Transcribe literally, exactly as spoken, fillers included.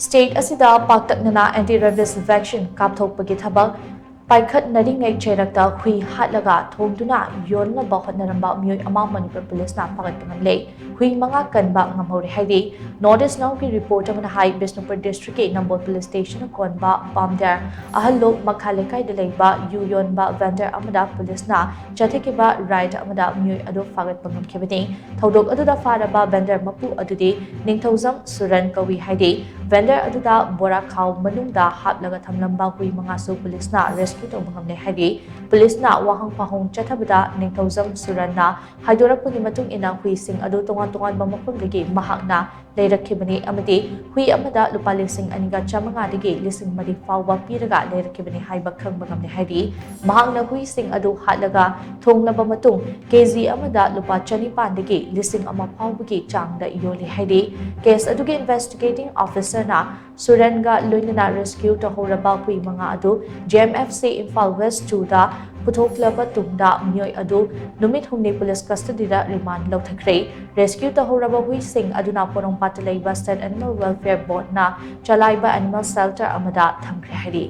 State ꯑꯁꯤꯗ ꯄꯥꯛꯇꯛꯅꯅ anti rabies vaccine ꯀꯥꯞꯊꯣꯛꯄꯒꯤ ꯊꯕꯛ ꯄꯥꯏꯈꯠꯅꯔꯤꯉꯩ ꯆꯩꯔꯛꯇ ꯍꯨꯏ ꯍꯥꯠꯂꯒ ꯊꯣꯡꯗꯨꯅ ꯌꯣꯟꯅꯕ ꯍꯣꯠꯅꯔꯝꯕ ꯃꯤꯑꯣꯏ ꯑꯃ ꯃꯅꯤꯄꯨꯔ ꯄꯨꯂꯤꯁꯅ ꯐꯥꯒꯠꯄ ꯉꯝꯂꯦ꯫ ꯍꯨꯏ ꯃꯉꯥ ꯀꯟꯕ ꯉꯝꯍꯧꯔꯦ ꯍꯥꯏꯔꯤ꯫ North East Now ꯒꯤ report ꯑꯃꯅ ꯍꯥꯏ, ꯕꯤꯁꯅꯨꯄꯨꯔ district ꯀꯤ ꯅꯝꯕꯣꯜ police station ꯀꯣꯟꯕ ꯄꯥꯝꯗꯦꯔ ꯑꯍꯜꯂꯣꯛ ꯃꯈꯥ ꯂꯩꯀꯥꯏꯗ ꯂꯩꯕ ꯌꯨ ꯌꯣꯟꯕ vendor ꯑꯃꯗ ꯄꯨꯂꯤꯁꯅ ꯆꯠꯊꯈꯤꯕ raid ꯑꯃꯗ ꯃꯤꯑꯣꯏ ꯑꯗꯨ ꯐꯥꯒꯠꯄ ꯉꯝꯈꯤꯕꯅꯤ꯫ ꯊꯧꯗꯣꯛ ꯑꯗꯨꯗ ꯐꯥꯔꯕ vendor ꯃꯄꯨ ꯑꯗꯨꯗꯤ ꯅꯤꯡꯊꯧꯖꯝ ꯁꯨꯔꯟ ꯀꯧꯏ ꯍꯥꯏꯔꯤ꯫ Vendor ꯑꯗꯨꯗ ꯕꯣꯔꯥ ꯈꯥꯎ ꯃꯅꯨꯡꯗ ꯍꯥꯞꯂꯒ ꯊꯝꯂꯝꯕ ꯍꯨꯏ ꯃꯉꯥꯁꯨ ꯄꯨꯂꯤꯁꯅ rescue ꯇꯧꯕ ꯉꯝꯂꯦ ꯍꯥꯏꯔꯤ꯫ ꯄꯨꯂꯤꯁꯅ ꯋꯥꯍꯪ ꯄꯥꯎꯍꯪ ꯆꯠꯊꯕꯗ ꯅꯤꯡꯊꯧꯖꯝ ꯁꯨꯔꯟꯅ ꯍꯥꯏꯗꯣꯔꯛꯄꯒꯤ ꯃꯇꯨꯡ ꯏꯟꯅ ꯍꯨꯏꯁꯤꯡ ꯑꯗꯨ ꯇꯣꯉꯥꯟ ꯇꯣꯉꯥꯟꯕ ꯃꯐꯝꯗꯒꯤ ꯃꯍꯥꯛꯅ ꯂꯩꯔꯛꯈꯤꯕꯅꯤ ꯑꯃꯗꯤ ꯍꯨꯏ ꯑꯃꯗ ꯂꯨꯄꯥ ꯂꯤꯁꯤꯡ ꯑꯅꯤꯒ ꯆꯥꯃꯉꯥꯗꯒꯤ ꯂꯤꯁꯤꯡ ꯃꯔꯤ ꯐꯥꯎꯕ ꯄꯤꯔꯒ ꯂꯩꯔꯛꯈꯤꯕꯅꯤ ꯍꯥꯏꯕ ꯈꯪꯕ ꯉꯝꯂꯦ ꯍꯥꯏꯔꯤ꯫ ꯃꯍꯥꯛꯅ ꯍꯨꯏꯁꯤꯡ ꯑꯗꯨ ꯍꯥꯠꯂꯒ ꯊꯣꯡꯂꯕ ꯃꯇꯨꯡ ꯀꯦ ꯖꯤ ꯑꯃꯗ ꯂꯨꯄꯥ ꯆꯅꯤꯄꯥꯟꯗꯒꯤ ꯂꯤꯁꯤꯡ ꯑꯃ ꯐꯥꯎꯕꯒꯤ ꯆꯥꯡꯗ ꯌꯣꯜꯂꯤ ꯍꯥꯏꯔꯤ꯫ Case ꯑꯗꯨꯒꯤ investigating officer ꯅ ꯁꯨꯔꯦꯟꯒ ꯂꯣꯏꯅꯅ rescue ꯇꯧꯍꯧꯔꯕ ꯍꯨꯏ ꯃꯉꯥ ꯑꯗꯨ J M F C Imphal West two ꯗ ꯄꯨꯊꯣꯛꯂꯕ ꯇꯨꯡꯗ ꯃꯤꯑꯣꯏ ꯑꯗꯨ ꯅꯨꯃꯤꯠ ꯍꯨꯝꯅꯤ police custody ꯗ remand ꯂꯧꯊꯈ꯭ꯔꯦ꯫ Rescue ꯇꯧꯍꯧꯔꯕ ꯍꯨꯏꯁꯤꯡ ꯑꯗꯨꯅ ꯄꯣꯔꯣꯝꯄꯥꯠꯇ ꯂꯩꯕ State Animal Welfare Board ꯅ ꯆꯂꯥꯏꯕ animal shelter ꯑꯃꯗ ꯊꯝꯈ꯭ꯔꯦ ꯍꯥꯏꯔꯤ꯫